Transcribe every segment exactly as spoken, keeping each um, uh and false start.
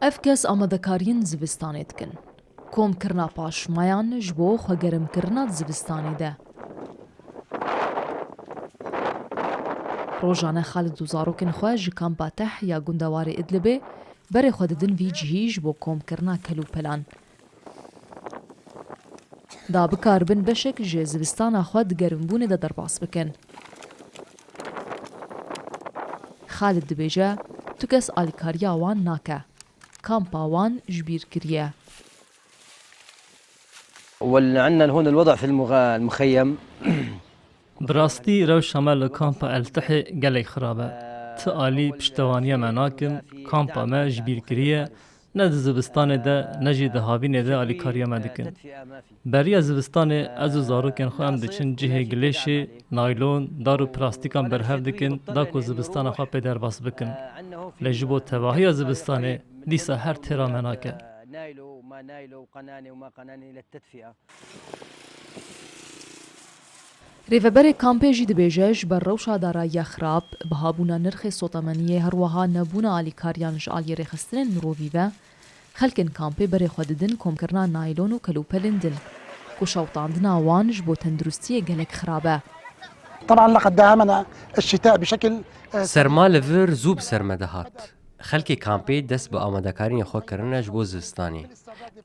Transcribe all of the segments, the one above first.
Ev kes amadekariyên zivistanê dikin. Komkirina paşmayan ji bo xwegerimkirina di zivistanê de. Rojane Xalid û zarokên xwe ji kampa Teh ya gundewarê Idlibê berê xwe didin vî cihî ji bo komkirina kelûpelan. Da bikaribin beşek ji zivistana xwe di gerimbûnê de derbas bikin. Xalid dibêje, tu kes alîkariya wan nake. Kampa wan ji bîr kiriye. وعندنا هون الوضع في المغ- المخيم. Bi rastî rewşa me li kampa El Tihê gelek xirab e. Ti alî piştevaniya me nakin, kampa me ji bîr kiriye, ne di zivistanê de ne jî di havînê de alîkariya me dikin. Beriya zivistanê ez û zarokên xwe em diçin cihê gilêşê, naylon, dar û plastîkan berhev dikin da ku zivistana xwe pê derbas bikin. Lê ji bo tevahiya zivistanê dîsa her têra me nake. نايلو وما نايلو وقناني وما قناني للتدفئة. Rêveberê kampê jî dibêje ji ber rewşa darayiya xirab, bihabûna nirxê sotemeniyê her wiha nebûna alîkariyan ji aliyê rêxistinên mirovî ve, xelkên kampê berê xwe didin komkirina naylon û kelûpelên din ku şewitandina wan ji bo tenduristiyê gelek xirab e. طبعا لقد داهمنا الشتاء بشكل Serma li vir zû bi ser me de hat. Xelkê kampê dest bi amadekariyên xwe kirine ji bo zivistanê.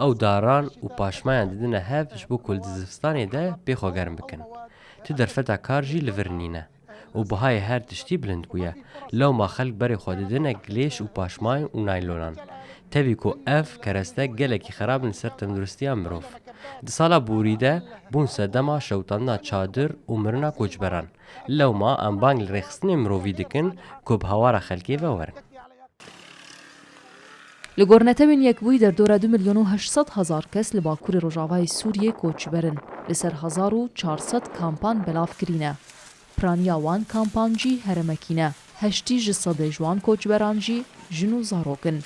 Ew daran û paşmayan didine hev ji bo ku li zivistanê de pê xwe germ bikin. Tu derfeta kar jî li vir nîne û bihayê her tiştî bilind bûye. Lewma xelk berê xwe didine gilêş û paşmay û naylonan. Tevî ku ev kereste gelekî xerab in li ser tenduristiya mirov. Di sala borî de bûn sedema şewitandina çadir û mirina koçberan. Lewma em bang li rêxistinên mirovî dikin ku bi hawara xelkê ve werin. Li gor Netewên Yekbûyî derdora du milyon û heşt sed hezar kes li bakurê rojavayê Sûriyê koçber in. Li ser hezar û çar sed kampan belav kirîne. Piraniya wan kampan jî heremekî ne. Heştî ji sedê ji wan koçberan jî jin û zarok in.